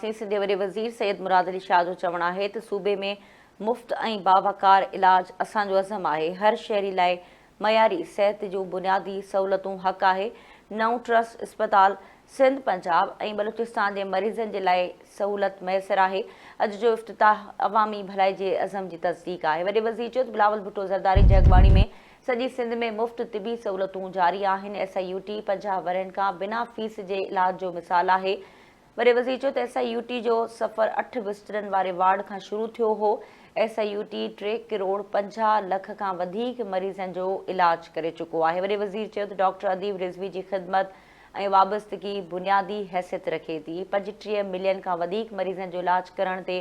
سنڌ جي وڏي وزير سيد مراد علي شاهه جو چوڻ آهي ته صوبي ۾ مفت ۽ باوقار علاج اسان جو عزم آهي، هر شهري لاء معياري صحت جون بنيادي سهولتون حق آهي، نئون ٽرسٽ اسپتال سنڌ، پنجاب ۽ بلوچستان جي مريضن جي لاء سهولت ميسر آهي، اڄ جو افتتاح عوامي ڀلائي جي عزم جي تصديق آهي. وڏي وزير چيو ته بلاول ڀٽو زرداري جي اڳواڻي ۾ سڄي سنڌ ۾ مفت طبي سهولتون جاري آهن، ايس I U ٽي 50 ورهين کان بنا فيس جي علاج جو مثال آهي، وڏي وزير چيو ته ايس I U ٽي جو سفر اٺ بسترن واري وارڊ کان شروع ٿيو هو، ايس I U ٽي ٽي ڪروڙ 50 لک کان وڌيڪ مريضن جو علاج ڪري چڪو آهي. وڏي وزير چيو ته ڊاڪٽر اديب رضوي جي خدمت ۽ وابستگي بنيادي حيثيت رکي ٿي، 35 ملين کان وڌيڪ مريضن جو علاج ڪرڻ تي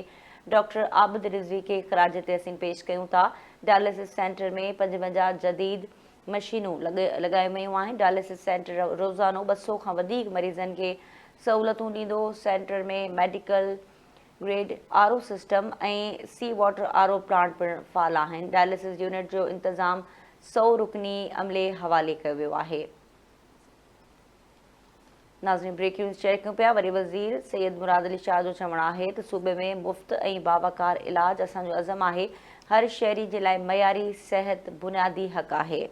ڊاڪٽر عابد رضوي کي خراج تحسين پيش ڪيون ٿا، ڊائلسس سينٽر ۾ 55 جديد مشينون لڳايون ويون آهن، ڊائلسس سينٽر روزانو 200 کان وڌيڪ مريضن کي سهولتون ڏيندو، centre ۾ medical grade R O system ۽ sea water R O plant پڻ فعال آهن، ڊائلسس يونٽ جو انتظام سئو رڪني عملي حوالي ڪيو ويو آهي. ناظرين بريڪنگ نيوز شيئر ڪيون پيا وڏي وزير سيد مراد علي شاهه جو چوڻ آهي ته صوبي ۾ مفت ۽ باوقار علاج اسان جو عزم آهي هر شهري جي لاء معياري صحت بنيادي حق آهي.